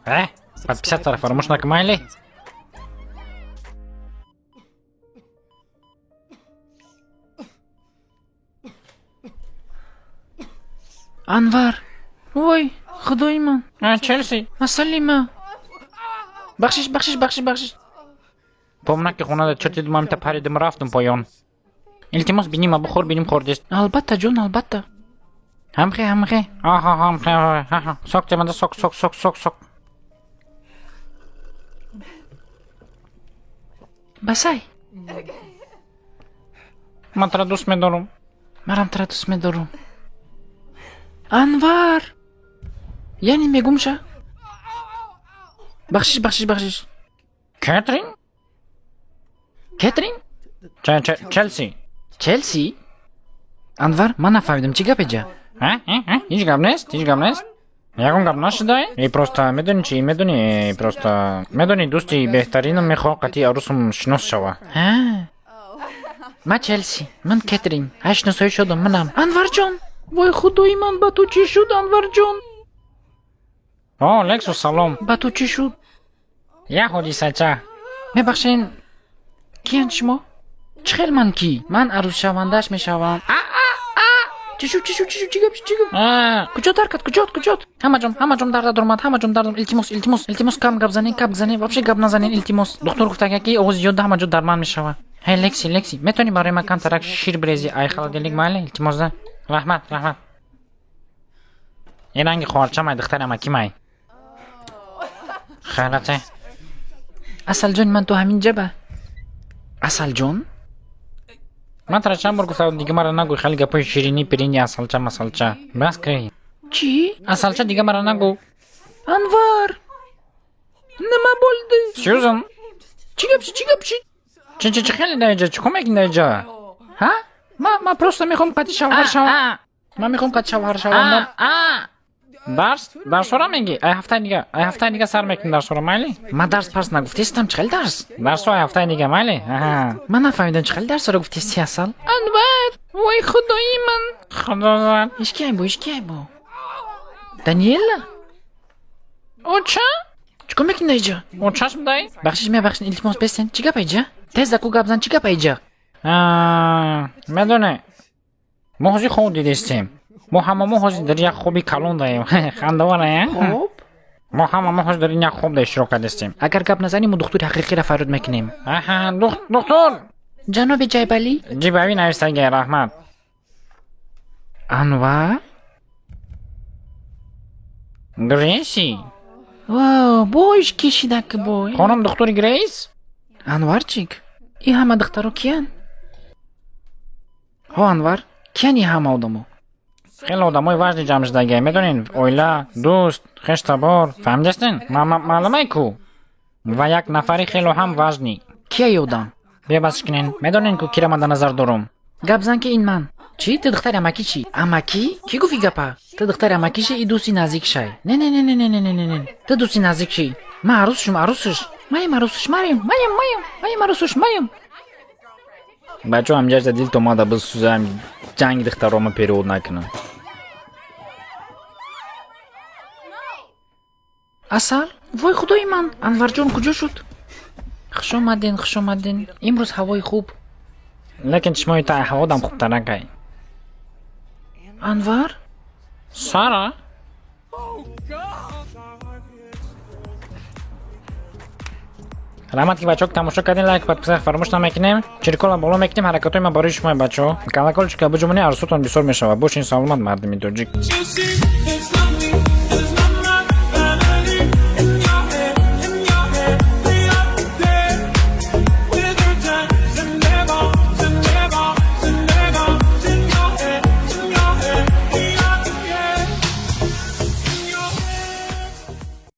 Э, подписаться фаромӯш накун, майли. Анвар, вой, худои ман! А, Челси. Асалима, бахшиш, бахшиш, бахшиш, бахшиш. Помна ки хонада чирти думамта паридим, рафтум поён. Илтимос, бинима бухӯр, биним хӯрдист. Албатта, ҷон, албатта. Ҳамхе, ҳамхе. Аҳа, ҳамхе, аҳа. Сок темада, сок, сок, сок, сок, сок. Басай. Ман тура дӯст медорам. Марам тура дӯст медорам. Анвар, яъне мегумша. Бахшиш, бахшиш, бахшиш. Кэтрин? Кетрин? Челси. Челси? Анвар, ман нафаҳмидам, чӣ гап эҷа? А? А? Ҳеҷ гап нест, ҳеҷ гап нест. Ягон гап нашудай? И просто медони чӣ, медони, просто медони, дӯсти беҳтаринам мехоҳад қатъи арӯсам шинос шава. Ҳа, ма Челси, ман Кетрин, ҳай, шиносоӣ шудам манам. Анварҷон, вой, худои ман, ба ту чӣ шуд, Анварҷон? О, Лексус, салом. Ба ту чӣ шуд? Як ҳодисача. Мебахшен, киянд шумо? Чӣ хел ман кӣ? Ман арӯсшавандааш мешавам. Чӣ шуд, чӣ шуд, чӣ шуд, чӣ гап, чӣ гап? Куҷо дард кард, куҷо, куҷо? Ҳамаҷон, ҳамаҷон дарда дормад, ҳамаҷон дардам. Илтимос, илтимос, илтимос, кам гап занен, кам занен, вообще гап назанен, илтимос. Духтур гуфтага, ки овози зиёд ҳама ҷо дарман мешавад. Ҳей, Лекси, Лекси, метавонӣ барои ман камтарак шир бирезӣ ай холодильник, майли, илтимос да? Раҳмат, раҳмат. Ин ранги хоҳарчамай, духтари амакимай. Хайрате. Асалҷони ман, ту ҳамин ҷаба? Асалҷон? Ман тара чанд бор гуфтам, дига мара нагӯ хеле гапҳои ширинӣ пирини, асалча масалча. Бас кӣ. Чӣ? Асалча дига мара нагӯ. Анвар, нима bo'ldi? Сюзан. Чӣ гап, чӣ гап, чӣ? Чӣ, чӣ, чӣ хеле даиҷа, чӣ кор мекунӣ даиҷа? Ҳа, ма просто мехоҳам қатъи шавҳар шавам. Ман мехоҳам қатъи шавҳар шавам. Дарс, дарсора мегӣ? Ай ҳафтаи дига, ай ҳафтаи дига сар мекунӣ дарсора, майли? Ман дарс парс нагуфтестам, чӣ хел дарс? Дарсо ай ҳафтаи дига, майли? Ман нафаҳмидам, чӣ хел дарсоро гуфтести, асал? Анвар, вой, худои ман! Худо зад. Ҳеҷ ки айбо, ҳеҷ ки айбо. Даниэла? Оча? Чӣ кор мекунӣ даиҷа? Очаш будай? Бахшиш, мебахшин, илтимос, бестен. Чӣ гап айҷа? Тез заку гап зан, чӣ гап айҷа? Медоне, мо ҳозир хоб дидистем. Мо ҳама мо ҳозир дар як хоби калон даем. Хандавара. Хоб? Мо ҳама мо ҳозир дар ин як хоб да иштирок кардистем. Агар гап назанӣ, мо духтури ҳақиқиро фарёд мекунем. Аҳа, духтур. Ҷаноби Ҷайбалӣ. Ҷибавӣ навистагия, раҳмат. Анвар? Грейси? Во, бош кишидак, бой. Хонум духтури Грейс? Анварчик, и ҳама духтаро киян? Ҳо, Анвар, киян и ҳама одамо? Хеле одамои важный ҷамъ шудагия, медонед, оила, дӯст, хештабор, фаҳмидастен? Маълумай ку. Ва як нафари хело ҳам важный. Кия одам? Бебасш кунен, медонен ку кира ман дар назар дорум. Гап зан, ки ин ман. Чӣ, ту духтари амакӣ? Чӣ, амакӣ? Кӣ гуфт и гапа? Ту духтари амакиши, и дӯсти наздикшай. Не, не, не, не, не, не, не, не, не, ту дӯсти наздикши. Ман арӯсшум, арӯсш маем, арӯсш маем, маем, маем, маем, арӯсш маем. Бачо, ҳамҷашда дил томада бисӯзам, ҷанги духтарома перевод накунам. Асал, вой, худои ман, Анварҷон куҷо шуд? Хуш омаден, хуш омаден, имрӯз ҳавои хуб. Лекин чишмои та ҳаводам хубтаракай. Анвар? Сара. Раҳмат, ки бачаҳо тамошо кардем. Лайк, подписать фаромӯш намекунем, чиркола боло мекунем. Ҳаракатҳои ман барои шумо, бачаҳо. Колокольчика биҷумонӣ, арзутон бисёр мешавад. Бошин саломат, мардими тоҷик. You see